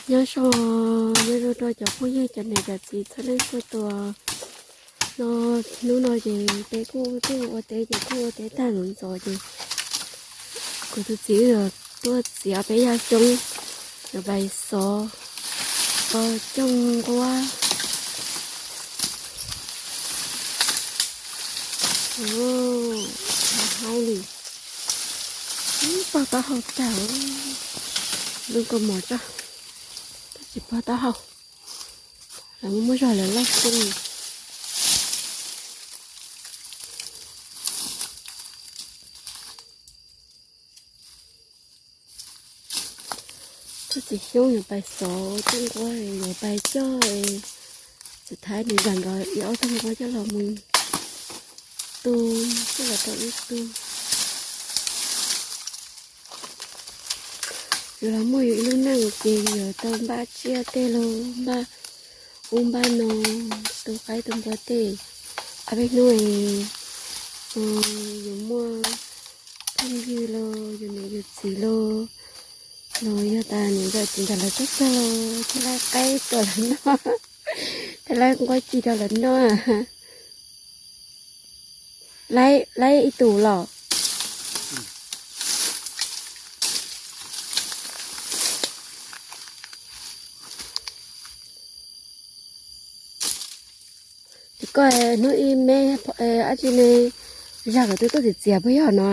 Nyob zoo, nyob zoo rau cov phooj ywg cov niam cov txiv txhua leej txhua tus. No, hnub no ces peb kuj tuaj ua teb ces kuj ua teb tag ntxov ces kuv tus txiv wb tuaj txiav peb yaj xyoob, yuav pais xov, xov cooj nquab. Haib li, pog taub hau tag, zoo kawg mos tso, tab sis pog taub hau, lawv muab zog lawv loj xwb. Tus txiv xyoob yuav pais xov cooj nquab, yuav pais coj, xwm thaib nws zam nkawd ib ob tug nquab coj los mus tu, coj los rau wb tu. Yus los muaj yus ib lub neej ces yuav tau npaj tsiaj tej los npaj ub npaj no, tu qaib tu npua tej. Ob peb hnub yus muaj phooj ywg los yus niam yus txiv los, los yog tas niam ntxawm txiv ntxawm lawv tuaj txog los thiaj laib qaib rau lawv noj, thiaj laib nquab ci rau lawv noj. Laib ib tus los. Ces koj hnub ib me ab tsi ne, zag kom twb tuaj txiav txiav puas yog no?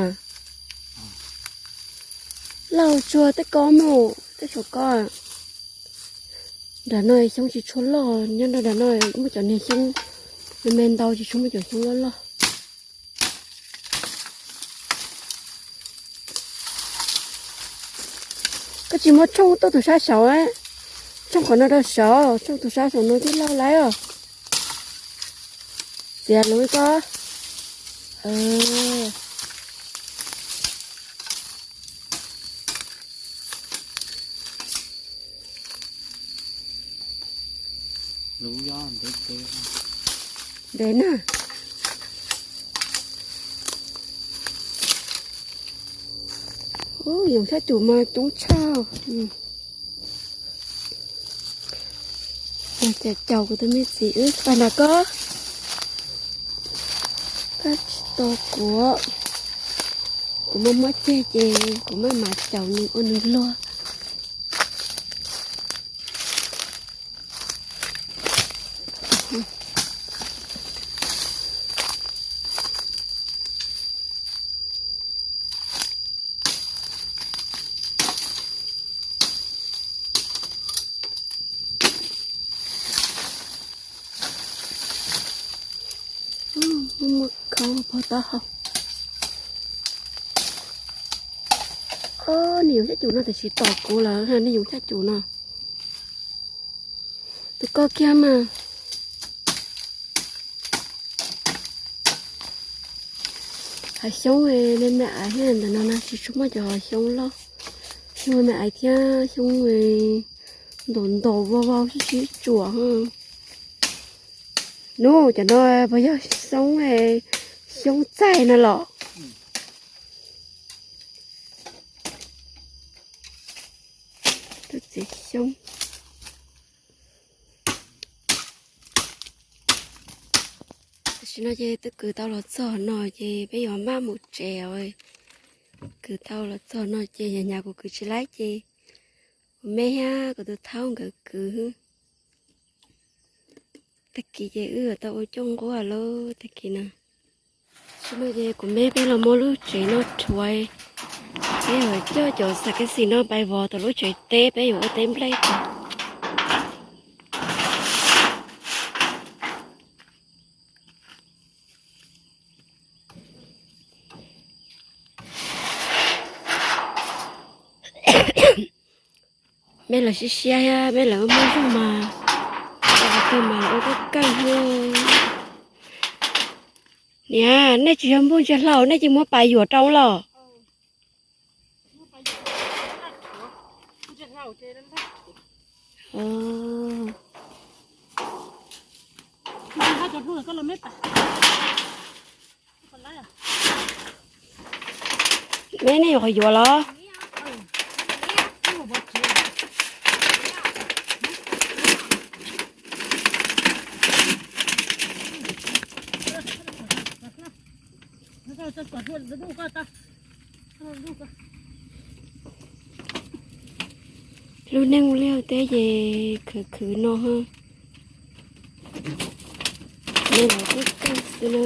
Lauj, tsuag tej ko mus, tej saum ko. Nram no xyoob tsis tshua loj, nyob nram no muaj cov niag xyoob me me ntau, tsis tshua muaj cov xyoob loj loj. Koj tsis muab tshooj tuaj tus sab saud, tshooj qhov no rau saud, tshooj tus sab saud no twb lauj laib os. Txiav luv ko. Ntev na. Yoov thaj cum mas coob tshaj. Caum caum kuv tus me txiv wb pais nram ko. Koj tsis tos kuv, kuv muab muab ceg ces kuv maj mam caum nws ua nws luag. Muaj khau pog taub hau. Ob, niag yoov xyab cum no tiam sis tos kuv lawm, niag yoov xyab cum no. Tus ko kiag mas. Hav xyoob me me aiv thiab, ntawm no na tsis tshua muaj cov hav xyoob loj. Xyoob me me aiv thiab xyoob ntaus ntaus vau vau sib sib tsuam. Nub, cov no puas yog xyoob, xyoob txaij no los? Txiv xyoob. Tam sim no ces twb kwv tau los txog no ces peb yuav maj mus tsev os. Kwv tau los txog no ces hnyav hnyav kuv kwv tsis laib ces kuv me thiab kuv tus thaub nkawd kwv. Tag kis ces wb yuav tau ua cooj nquab lawm tag kis no. Tam sim no ces kuv me peb los muab lub tsev no rhuav, peb yuav coj cov xam kev xim no pais vov tom lub tsev teb, peb yuav ua teb nplej tas. Me los siab siab thiab me los muaj zog mas, ua kawg mas ua kawg kawg thiab. Niam, nej tsis yog npuj ntsia hlau, nej cia li muab pas yuam rau los. Me nej yuav qhov yuav los? Lub neej ua liaj teb ces khwv khwv no. Nej los twb kawg xwb na,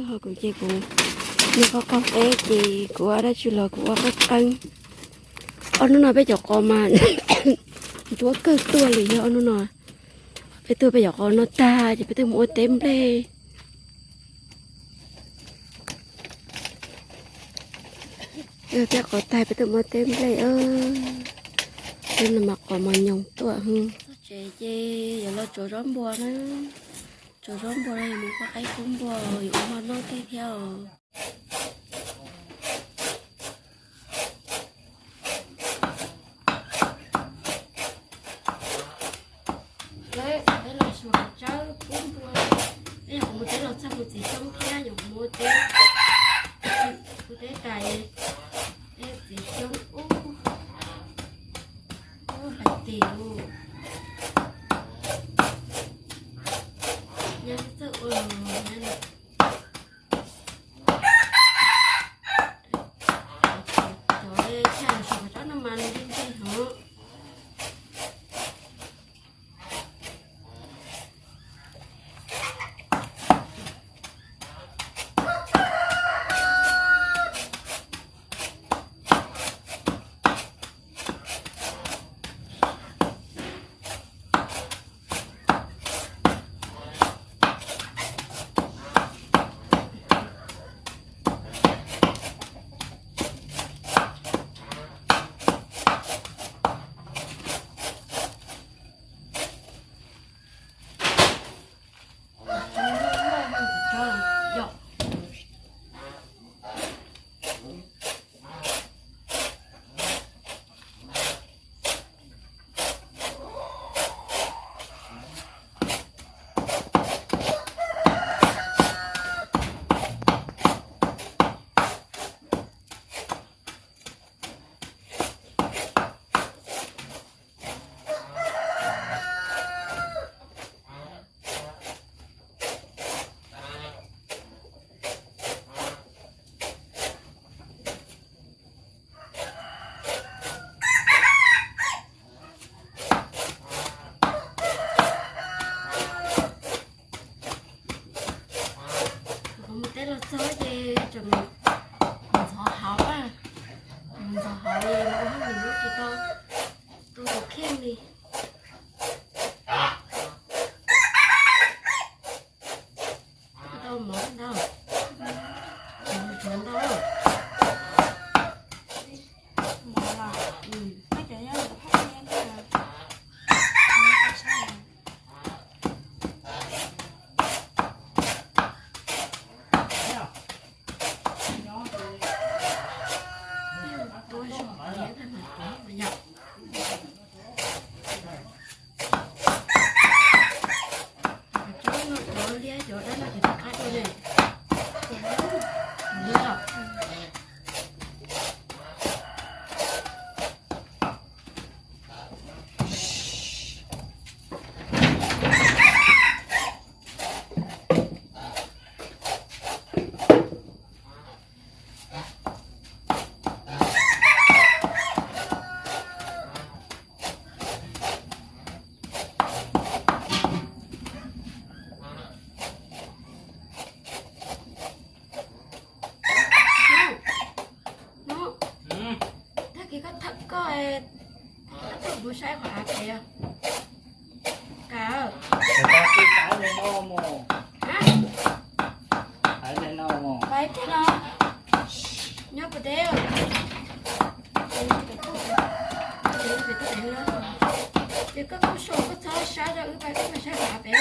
ho kuv ces kuv niag qoj qoj teb ces kuv ua dab tsi los kuv ua qeeb qeeb. Ob hnub no peb cov qos mas ntuab kawg tuaj li yog ob hnub no. Peb tuaj peb cov qos no tag ces peb tuaj mus ua teb nplej. Peb qos tag peb tuaj mus ua teb nplej. Peb no mas qos mos nyoos tuaj. Txog tsev ces yuav los tsuav zaub npua na. Tsuav zaub npua no yuav mus pub qaib pub npua yuav ua hmo noj thiab thiab os. Peb los xyuas tsawb pub npua, peb nyuam qhuav mus teb los txog mus txiv xyoob thiab nyuam qhuav mus ua teb, ua teb tas es txiv xyoob ub, ub hlais tes lawm. Nyab txawj ua los nyab lawm. Cov chaj los tsob no mas nws ntse heev. Kuv mus teb los txog ces tseem mus ntxhov hauv, mus ntxhov hauv es ua hauj lwm tsis tau tu tus kheej li. Tau mov ntau, tshuav ntau. Hnub, tag kis koj thawm koj, koj thawm kuv saib qhov av pem. Kav, pais no, nyob puas deb. Ces koj kuj sau koj txhob saib rau wb pais, wb pais saib qhov av pem.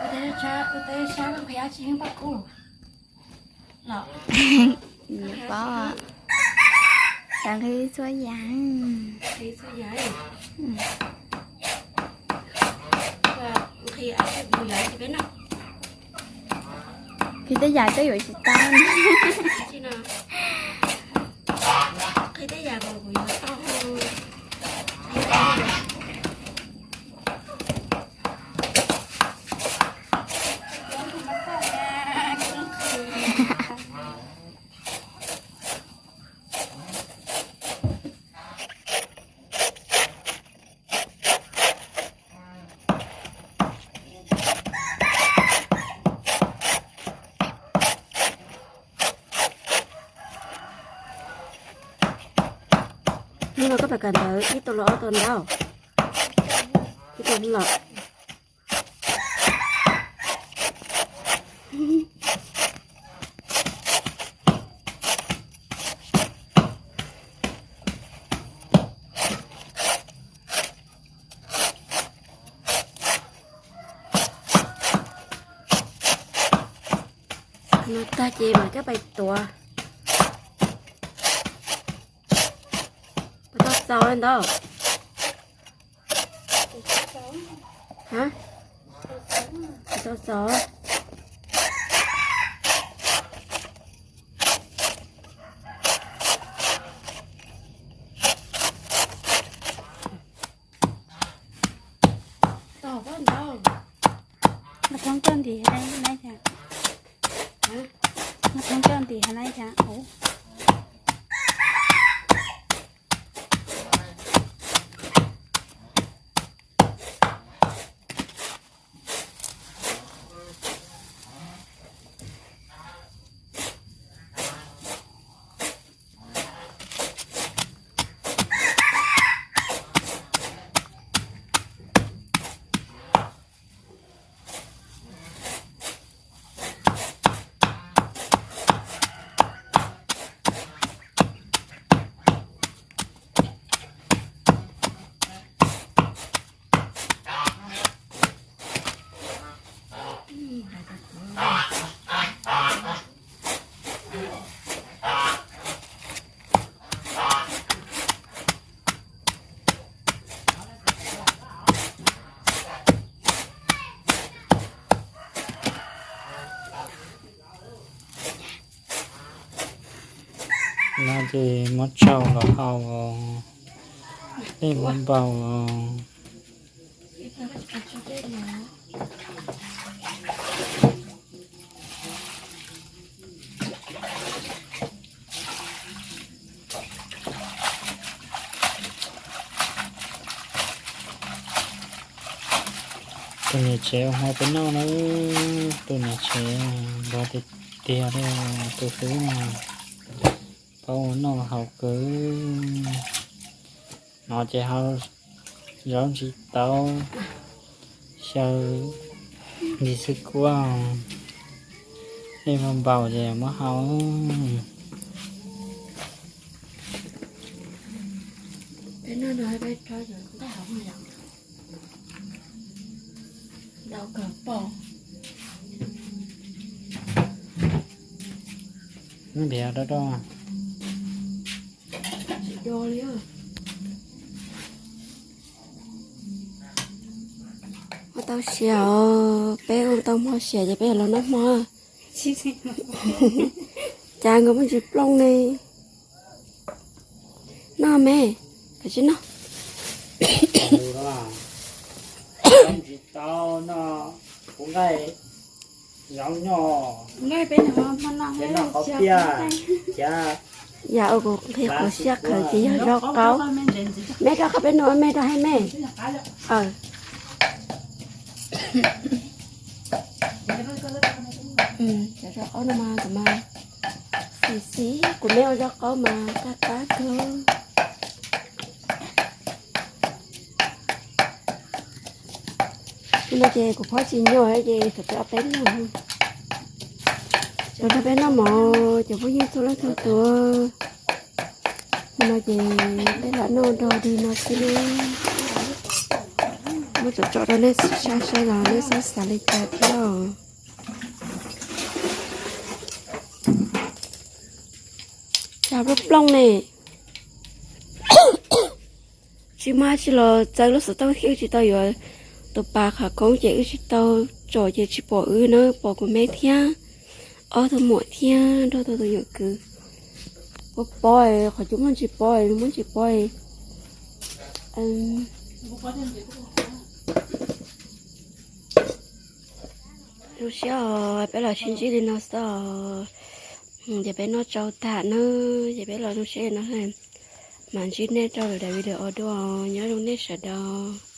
Ua teb sab, ua teb sab, qhia tsis yeej paj kub los. Nws paub, xav nqhis txhua yam. Nqhis tej yam twb yuav tsis tau. Hnub no koj pais kawm ntawv ib tug los ob tug ntawv? Ib tug los. No tag ces mam coj pais tuav. Puas tau xaus ntawd? Tsis tau xaus. Tau pob ntau. Mas thoob coj ntim hais laiv cas? Mas thoob coj ntim hais laiv cas? No ces muab tsau los hau, dej muab npau. Tus niam tsev ua hmo peb noj na, tus niam tsev npog tiag tiag li, tus xwb na, paub ua noj haus kawg. No ces hau zaub ntsis taub, xyaw ntsis xwb kuab, dej muab npau ces muab hau. Npiav rau rau. Ua tau siav os, peb ua tau hmo siav ces peb yuav los noj hmo. Cas nkawd muaj ntsis plooj ne. Noj me, koj tsis noj. Ntsis tau no, kuv nqaij zaub nyoj, nqaij peb no, no qhov piaj, yam ua kuv nqhis quav siab kawg ces yog zaub qaub. Me rau qhov peb noj me rau hais me. Cov zaub qaub no mas kuv mas xis xis, kuv me ua zaub qaub mas qab qab kawg. Hnub no ces kuv phob tsis nyuaj ces kuv peb ob peb lub. Rau rau peb noj mov cov phooj ywg txhua leej txhua tus. Hnub no ces peb lam noj nrog dig no xwb na. Muab tsom tsom rau nej saib saib los nej xav xav li cas thiab. Cas plooj plooj ne. Tsis muaj dab tsi los txawv lub xov tooj thiab wb tsis tau yuav tus pas qhov koob ces wb tsis tau tsom ces tsis pom wb na, pom kuv me thiab ob tug muam thiab nrog tau tus nyuam kwv. Pob pob, qhov cub muaj ntsis pob, muaj ntsis pob. Zoo siab os, peb los sib ntsib li no xwb os. Ces peb noj tsau tag na, ces peb los zoo siab li no, mam ntsib nej rau lwm daim video dua, nyob zoo nej sawv daws.